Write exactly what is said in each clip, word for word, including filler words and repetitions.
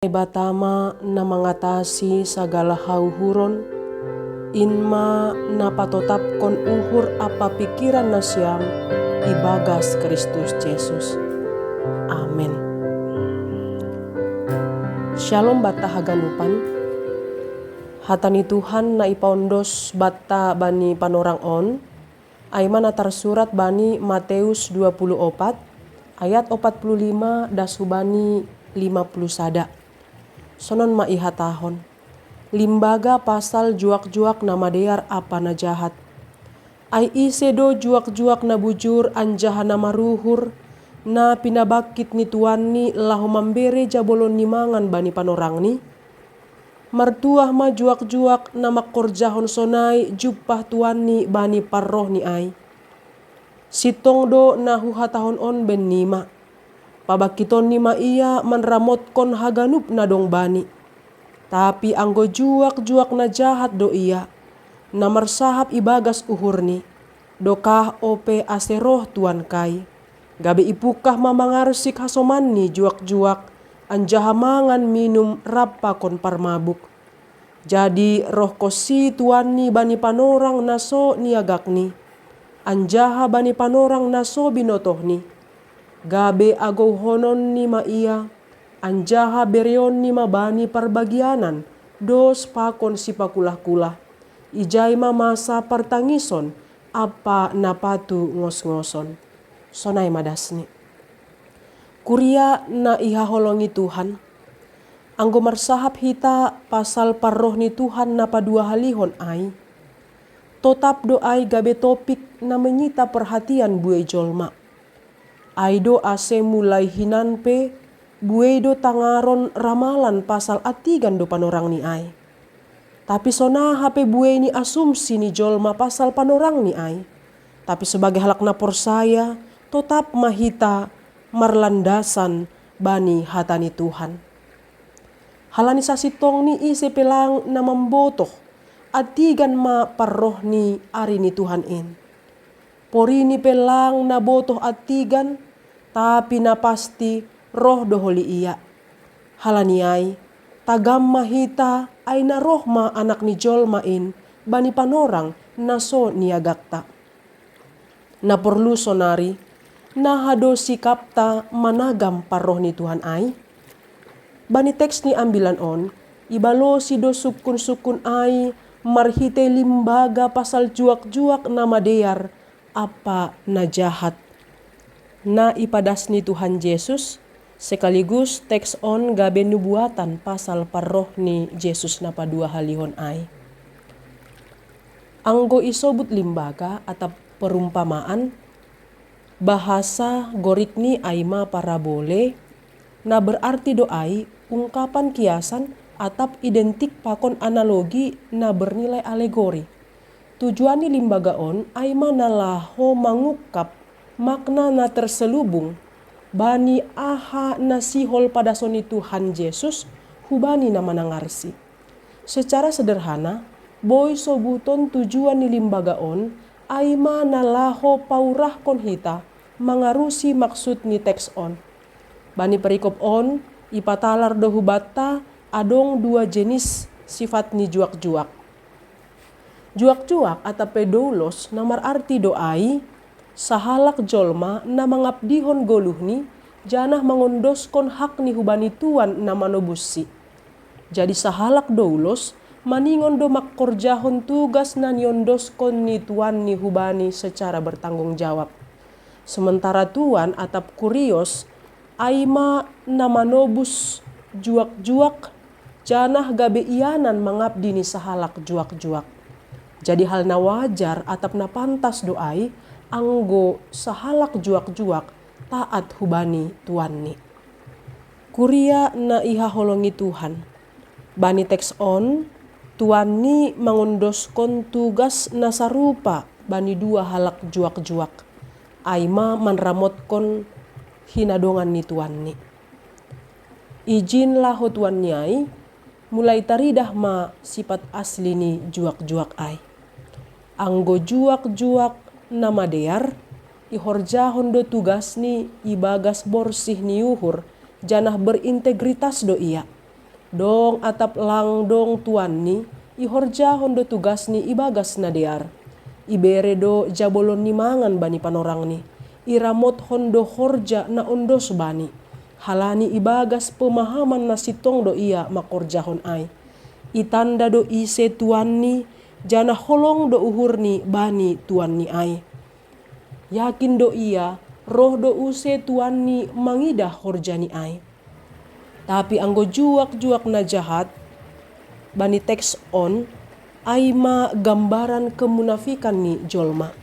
Naibata ma na mangatasi sagala hauhuron, in ma na patotapkon uhur ampa pingkiran nasiam ibagas Kristus Jesus. Amen. Syalom banta haganupan. Hata ni Tuhan na ipaondos banta bani panorang on, ai ma na tarsurat bani Mateus dua puluh opat, ayat opat puluh lima das hubani lima puluh sada. Sonon ma ihatahon: Limbaga pasal juak-juak na madear ampa na jahat. Ai ise do juak-juak na bujur anjaha na maruhur, na pinabangkit ni tuanni laho mambere jabolon ni mangan bani panorangni? Martuah ma juak-juak na mangkorjahon sonai jumpah tuanni bani parrohni ai. Sintong do na huhatahon on bennima. Pabangkitonni ma ia manramotkon haganup na dong bani. Tapi anggo juak-juak na jahat do ia, na marsahap ibagas uhurni: Dokah ope ase roh tuankai, gabe ipungkah ma mangarsik hasomanni juak-juak, anjaha mangan minum rap pakon parmabuk. Jadi rohkonsi tuanni bani panorang na so niagakni, anjaha bani panorang na so binotohni. Gabe agouhononni ma ia, anjaha bereonni ma bani parbagianan dos pakon sipakulah-kulah. Ijai ma masa partangison ampa na patungosngoson. Sonai ma dasni. Kuria na ihaholongi Tuhan, anggo marsahap hita pasal parroh ni Tuhan na paduahalihon ai, totap do ai gabe topik na menyita perhatian buei jolma. Ai do ase mulai hinan pe buei do tangaron ramalan pasal antigan do panorangni ai. Tapi sonaha pe buei ni asumsi ni jolma pasal panorangni ai, tapi sebagai halak na porsaya, totap ma hita marlandasan bani hata ni Tuhan. Halani sasintongni ise pe lang na mambotoh, antigan ma parroh ni ari ni Tuhan in. Porini pe lang na botoh antigan, tapi na pasti roh do holi ia. Halani ai, tagam ma hita, ai na roh ma Anak ni jolma in bani panorang na so niagakta. Na porlu sonari, naha do sikapta managam parroh ni Tuhan ai? Bani teks ni ambilan on, ibalosi do sungkun-sungkun ai marhitei limbaga pasal juak-juak na madear ampa na jahat, na ipadas ni Tuhan Jesus, sekaligus teks on gabe nubuatan pasal parroh ni Jesus na paduahalihon ai. Anggo isobut limbaga atap perumpamaan, bahasa Gorikni ai ma parabole, na berarti do ai ungkapan kiasan atap identik pakon analogi na bernilai alegori. Tujuan ni limbaga on ai ma na laho mangungkap makna na terselubung bani aha na sihol padason ni Tuhan Jesus hubani na manangarsi. Secara sederhana, boi sobuton tujuan ni limbaga on ai ma na laho paurahkon hita mangarusi maksud ni teks on. Bani perikop on, ipatalar do hubanta adong dua jenis sifat ni juak-juak. Juak-juak atap pe doulos na mararti do ai sahalak jolma na mangabdihon goluhni janah mangondoskon hakni hubani tuan na manobussi. Jadi sahalak doulos maningon do mangkorjahon tugas na niondoskon ni tuanni hubani secara bertanggung jawab. Sementara tuan atap kurios ai ma na manobus juak-juak, janah gabe ianan mangabdi ni sahalak juak-juak. Jadi hal na wajar atap na pantas do ai anggo sahalak juak-juak taat hubani tuanni. Kuria na ihaholongi Tuhan, bani teks on, tuanni mangondoskon tugas na sarupa bani dua halak juak-juak, ai ma manramotkon hinadongan ni tuanni. Ijin laho tuanni ai, mulai taridah ma sipat asli ni juak-juak ai. Anggo juak-juak na madear, ihorjahon do tugasni ibagas borsih ni uhur, janah berintegritas do ia. Dong atap lang dong tuanni, ihorjahon do tugasni ibagas na dear. Ibere do jabolon ni mangan bani panorangni, iramothon do horja na ondos bani. Halani ibagas pemahaman na sintong do ia mangkorjahon ai. Itanda do ise tuanni, janah holong do uhurni bani tuanni ai. Yakin do ia, roh do use tuanni mangidah horjani ai. Tapi anggo juak-juak na jahat, bani teks on, ai ma gambaran kemunafikan ni jolma.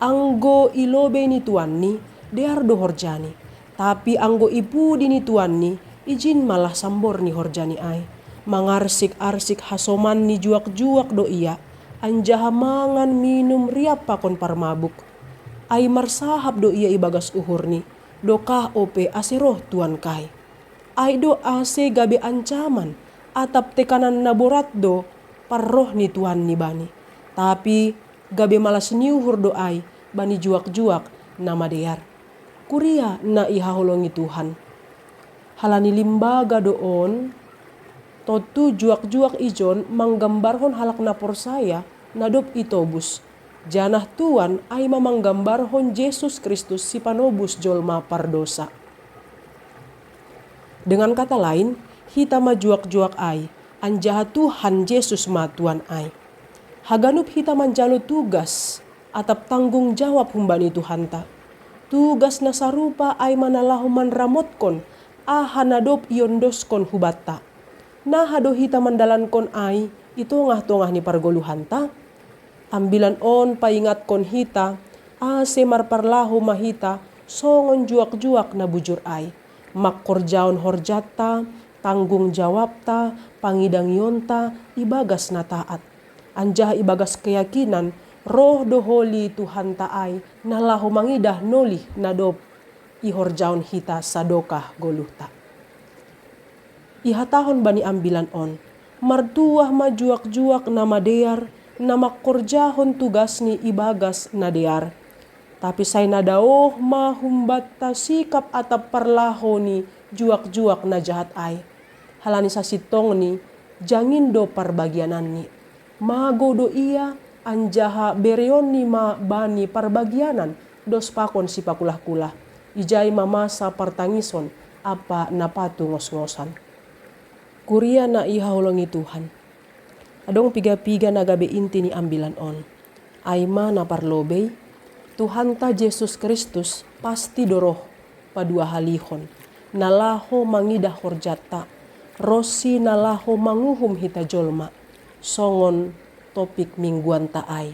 Anggo i lobei ni tuanni, dear do horjani. Tapi anggo i pudi ni tuanni, ijin malah sambor ni horjani ai. Mangarsik-arsik hasoman ni juak-juak do ia, anjaha mangan minum riap pakon parmabuk. Ai marsahap do ia ibagas uhurni, dokah ope ase roh tuankai. Ai do ase gabe ancaman, atap tekanan na borat do parroh ni tuanni bani. Tapi gabe malas ni uhur do ai bani juak-juak na madear. Kuria na ihaholongi Tuhan. Halani limbaga do on, tontu juak-juak ijon manggambarhon halak na porsaya na dob itobus. Janah tuan ai ma manggambarhon Jesus Kristus sipanobus jolma pardosa. Dengan kata lain, hita ma juak-juak ai, anjaha Tuhan Jesus ma tuan ai. Haganup hita manjalo tugas, atap tanggung jawab humbani Tuhanta. Tugas na sarupa ai ma na laho manramotkon aha na dob iondoskon hubanta. Naha do hita mandalankon ai i tongah-tongah ni pargoluhanta? Ambilan on paingatkon hita, ase marparlaho ma hita songon juak-juak na bujur ai, mangkorjahon horjanta, tanggung jawabta, pangidangionta ibagas na taat. Anjaha ibagas keyakinan, roh do holi Tuhanta ai na laho mangidah nolih na dob ihorjahon hita sadokah goluhta. Ihatahon bani ambilan on, martuah ma juak-juak na madear, na mangkorjahon tugasni ibagas na dear. Tapi sai na daoh ma humbanta sikap atap parlaho ni juak-juak na jahat ai. Halani sasintongni, jangin do parbagiananni. Mago do ia, anjaha bereonni ma bani parbagianan, dos pakon sipakulah-kulah. Ijai ma masa partangison, ampa na patungos-ngosan. Kuria na ihaholongi Tuhan. Adong piga-piga na gabe inti ni ambilan on. Ai ma na parlobei, Tuhanta Jesus Kristus pasti do roh paduahalihon, na laho mangidah horjanta, ronsi na laho manguhum hita jolma, songon topik mingguanta ai.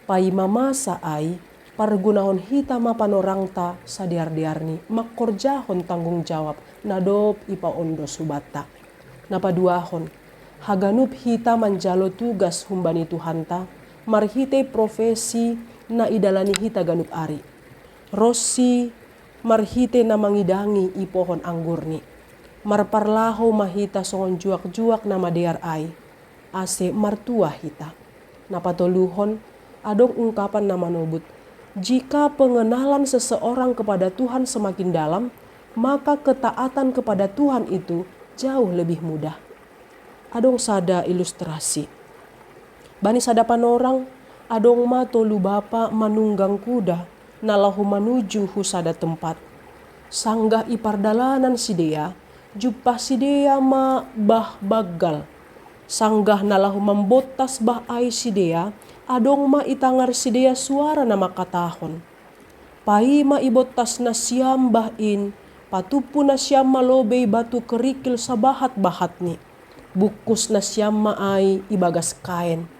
Paima masa ai, pargunahon hita ma panorangta sadear-dearni mangkorjahon tanggung jawab na dob ipaondos hubanta. Na paduahon, haganup hita manjalo tugas humbani Tuhanta, marhitei profesi na idalani hita ganup ari. Ronsi marhitei na mangidangi i pohon anggurni. Marparlaho ma hita songon juak-juak na madear ai, ase martuah hita. Na patoluhon, adong ungkapan na manobut. Jika pengenalan seseorang kepada Tuhan semakin dalam, maka ketaatan kepada Tuhan itu jauh lebih mudah. Adong sada ilustrasi. Bani sada panorang, adong ma tolu bapa manunggang kuda, na laho manuju hu sada tempat. Sanggah i pardalanan sidea, jumpah sidea ma bah banggal. Sanggah na laho mambontas bah ai sidea, adong ma i tangar sidea suara na mangkatahon: Paima ibontas nasiam bah in, patumpu nasiam ma lobei batu kerikil sabahat-bahatni. Bungkus nasiam ma ai ibagas kaen.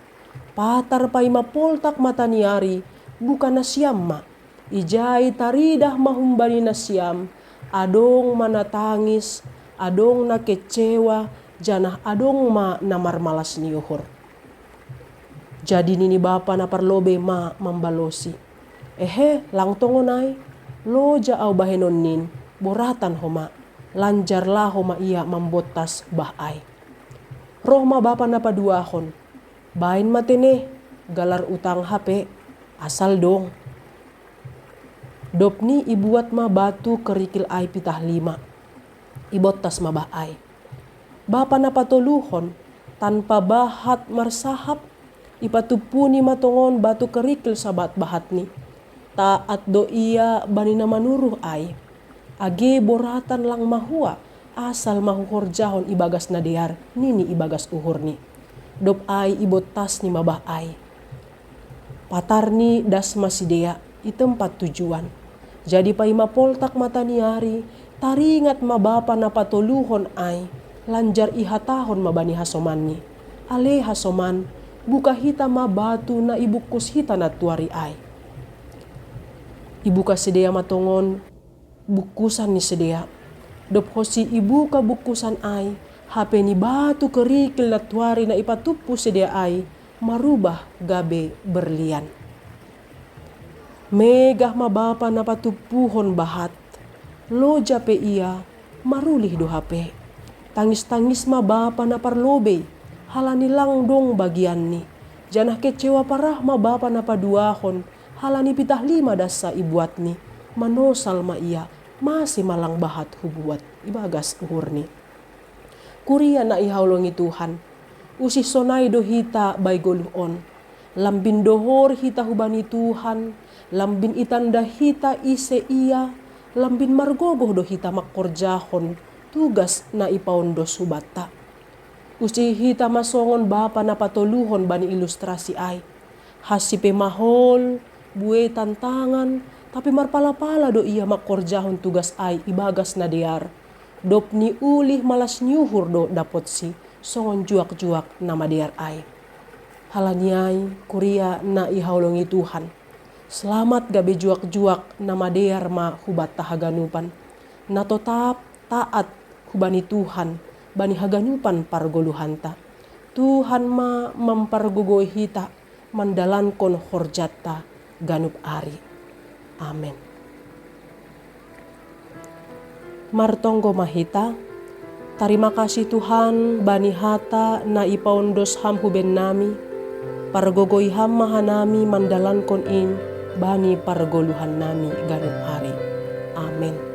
Patar paima poltak mata ni ari, buka nasiam ma. Ijai taridah ma humbani nasiam, adong ma na tangis, adong na kecewa, janah adong ma na marmalas ni uhur. Jadi nini bapa na parlobei ma mambalosi: Ehe, lang tongon ai, loja au bahenon nin, boratan homa, lanjar laho ma ia mambontas bah ai. Roh ma bapa na paduahon: Baen ma tene, galar utang hape, asal dong. Dobni ibuat ma batu kerikil ai pitah lima. Ibontas ma bah ai. Bapa na patoluhon, tanpa bahat marsahap, ipatumpuni ma tongon batu kerikil sabat bahatni. Taat do ia bani na manuruh ai. Age boratan lang mahua, asal ma huhorjahon ibagas na dear, nini ibagas uhurni. Dob ai ibottasni ma bah ai. Patarni das ma sidea i tempat tujuan. Jadi paima poltak mataniari, taringat ma bapa na patoluhon ai, lanjar ihatahon ma bani hasomanni: Ale hasoman, buka hita ma batu na ibungkus hita na tuari ai. Ibuka sidea ma tongon bungkusan ni sidea. Dob honsi ibuka bungkusan ai, hape ni batu kerikil na tuari na ipatumpu sidea ai marubah gabe berlian. Megah ma bapa na patumpuhon bahat. Loja pe ia, marulih do hape. Tangis-tangis ma bapa na parlobei, halani lang dong bagianni. Janah kecewa parah ma bapa na paduahon, halani pitah lima das sa ibuatni. Manosal ma ia, mase ma lang bahat hubuat ibagas uhurni. Kuria na ihaholongi Tuhan, usih sonai do hita bai goluh on. Lambin dohor hita hubani Tuhan, lambin itanda hita ise ia, lambin margogoh do hita mangkorjahon tugas na ipaondos hubanta. Usih hita ma songon bapa na patoluhon bani ilustrasi ai. Hansi pe mahol, buei tantangan, tapi marpala-pala do ia mangkorjahon tugas ai ibagas na dear. Dob ni ulih malas ni uhur do dapotsi, songon juak-juak na madear ai. Halani ai, kuria na ihaholongi Tuhan, selamat gabe juak-juak na madear ma hubanta haganupan, na totap taat hubani Tuhan bani haganupan pargoluhanta. Tuhan ma mampargogoi hita mandalankon horjanta ganup ari. Amen. Martonggo ma hita. Tarima kasih Tuhan bani hata na ipaondos Ham hu bennami. Pargogoi Ham ma hanami mandalankon in bani pargoluhannami ganup ari. Amen.